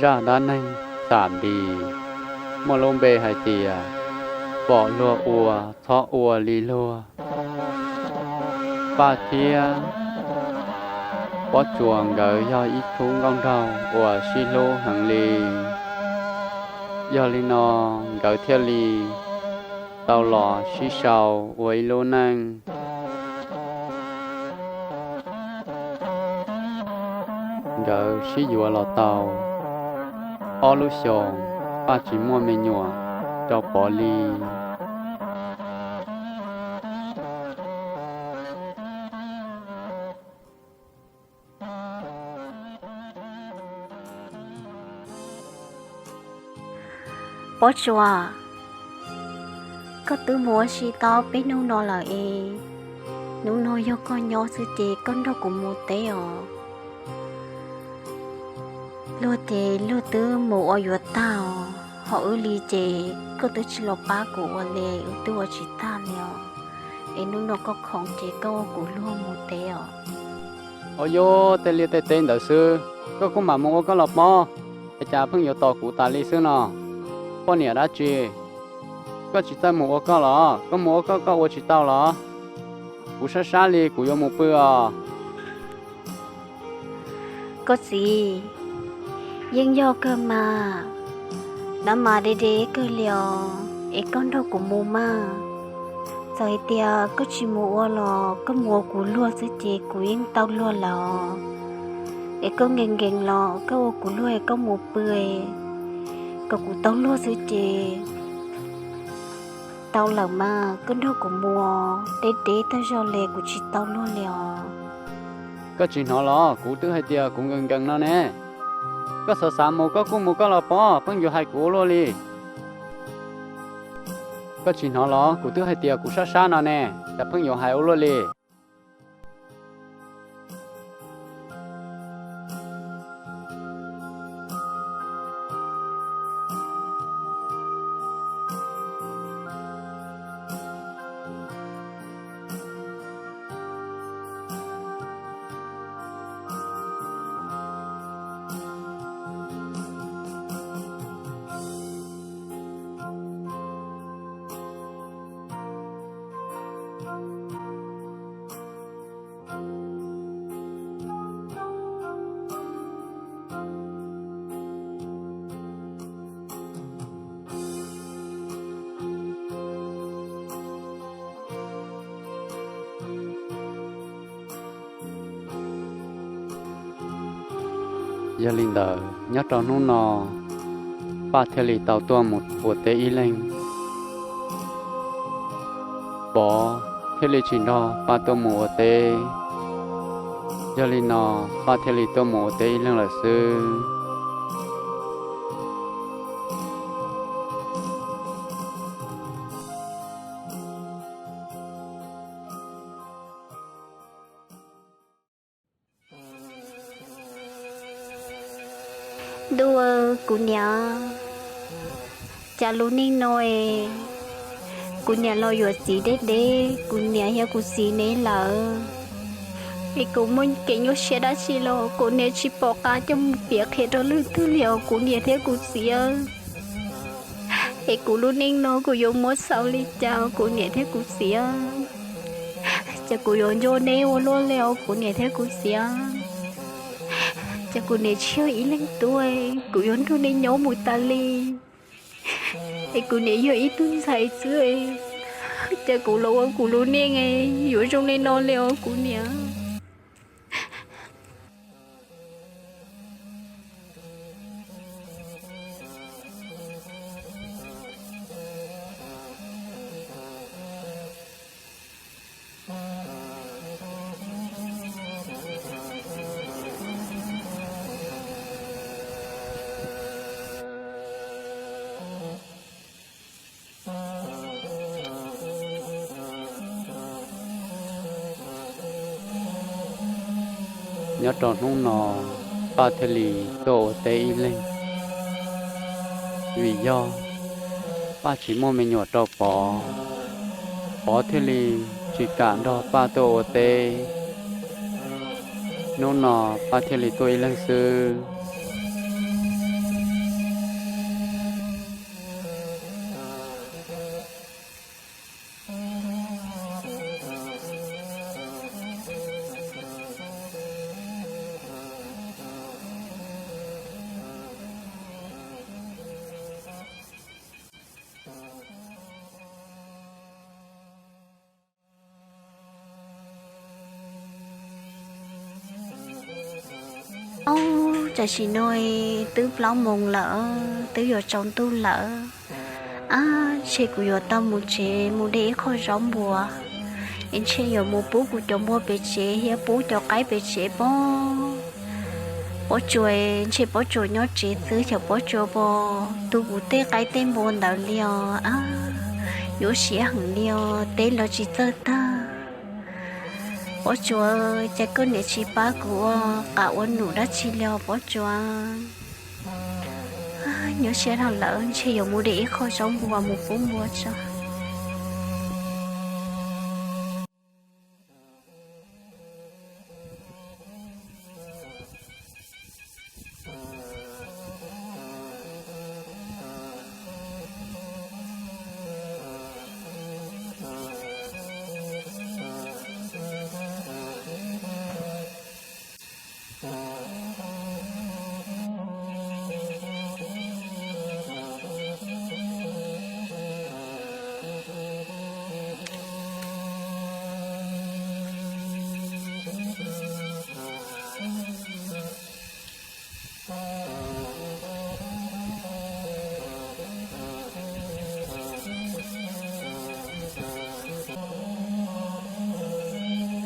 Zaj dab neeg xam npis muaj lub npe hais tias pom luag ua txhob ua li luag. Paj thiab Pob Tsuas nkawd yog ib khub nkauj nraug uas sib hlub heev li. Yog li no nkawd thiaj li tau los sib sau ua ib lub neej. Nkawd sib yuav los tau ob lub xyoos, Paj tsis muaj me nyuam rau Pov li. Pob Tsuas, koj twb mus ua si tau peb hnub no lawm es, hnub no yog koj nyob xwb ces koj nrog kuv mus teb os. Luag ces luag twb mus ua yuav tag, ho wb li ces koj twb tsis los pab kuv ua li, wb twb ua tsis tag li os. Es hnub no koj khoom ces koj ua kuv luag mus teb os. Au yog tej liaj tej teb ntawd xwb, koj kuj mam mus ua koj los pob, es cas pheej yuav tos kuv tas li xwb no? Poj niam dab tsi? Koj tsis txawj mus ua koj los? Koj mus ua koj, koj ua tsis tau los? Kuv sab sab li, kuv yuav mus pw os. Koj txiv, yeej yog kawg mas, dab mas deb deb kawg li os, es koj nrog kuv mus mas. Txawm hais tias koj tsis mus ua los koj mus ua kuv luag xwb ces kuv yeej tau luag lawm. Es koj nkees nkees los koj ua kuv luag es koj mus pw, kom kuv tau luag xwb ces tau lawm mas, koj nrog kuv mus, deb deb tag zog li kuv tsis tau luag li os. Koj tsis hnov los? Kuv twb hais tias kuv nkees nkees no ne. Koj xav xav mus koj kuj mus koj los pob, pheej yuav hais kuv ua luaj li. Koj tsis hnov los? Kuv twb hais tias kuv sab sab no ne, cas pheej yuav hais ua luaj li. Yog li ntawd nyob rau hnub no, Paj thiaj li tau tuaj mus ua teb ib leeg. Pov thiaj li tsis nrog Paj tuaj mus ua teb. Yog li no, Paj thiaj li tuaj mus ua teb ib leeg lawm xwb. Ntuj, kuv niam, cas lub neej no es kuv niam los yuav txiv deb deb, kuv niam thiab kuv txiv neb lawm. Es kuv muaj kev nyuaj siab dab tsi los kuv niam tsis pom qab coj mus piav qhia rau leej twg li os kuv niam thiab kuv txiv. Es kuv lub neej no kuv yuav muab xaus li cas kuv niam thiab kuv txiv? Ces kuv yuav nco neb ua luaj li os kuv niam thiab kuv txiv. Ces kuv niam tsis yog ib leeg tub, kuv yuav nrog neb nyob mus tas li. Es kuv niam yog ib tug ntxhais xwb, ces kuv los ua kuv lub neej yuav zoo li no li os kuv niam. Nyob rau hnub no, Paj thiaj li tuaj ua teb ib leeg. Vim yog Paj tsis muaj me nyuam rau Pov, Pov thiaj li tsis kam nrog Paj tuaj ua teb. Hnub no Paj thiaj li tuaj ib leeg xwb. Ub, tam sim no twb plaub moos lawm, twb yuav tsaus ntuj lawm. Ab, ntshe kuv yuav tau mus tsev mus de ib qho zaub npua, es ntshe yuav mus pub kuv cov npua pem tsev thiab pub cov qaib pem tsev pob. Pob Tsuas, ntshe Pob Tsuas nyob tsev xwb, xyov Pob Tsuas puas tu kuv tej qaib tej npua ntawd li os. Ab, nyuaj siab heev li os, teb los tsis txawj tag. Pob Tsuas, cas koj niam tsis pab kuv ua qav ua num dab tsi li os Pob Tsuas? Nyuaj siab dhau lawm, ntshe yuav mus de ib qho zaub npua mus pub npua tso.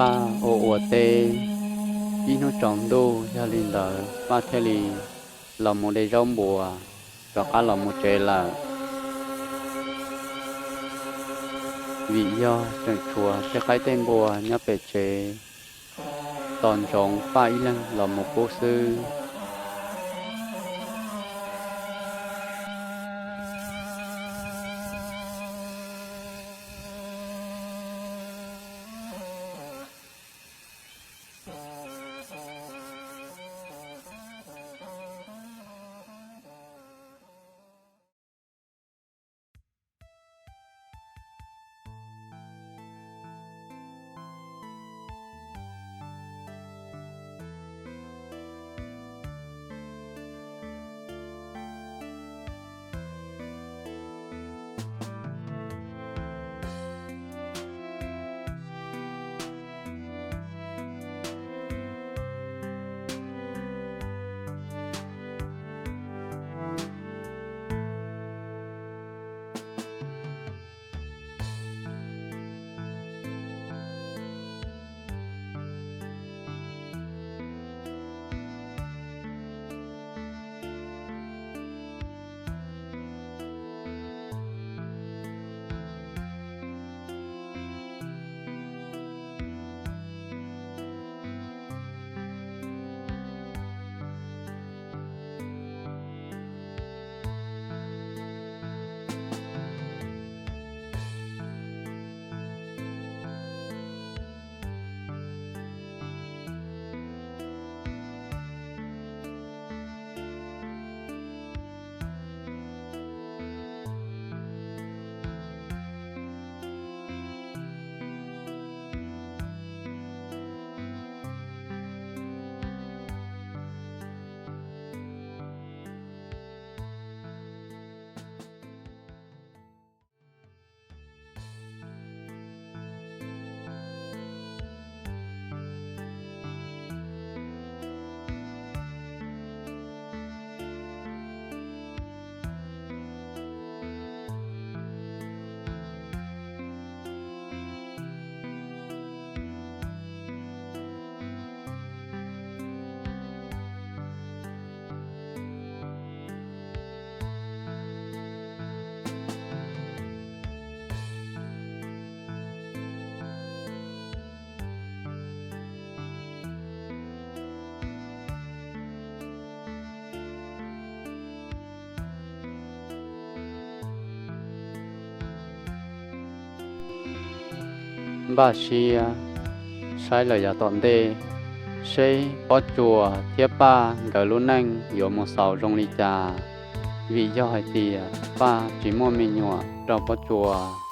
Paj ua ua teb ib hnub tsaus ntuj, yog li ntawd Paj thiaj li los mus de zaub npua rov qab los mus tsev lawm. Vim yog tseem tshuav tej qaib tej npua nyob pem tsev, tos ntsoov Paj ib leeg los mus pub xwb. Npaj siab saib lawm yav tom ntej seb Pob Tsuas thiab Paj nkawd lub neej yuav mus xaus zoo li cas, vim yog hais tias Paj tsis muaj me nyuam rau Pob Tsuas.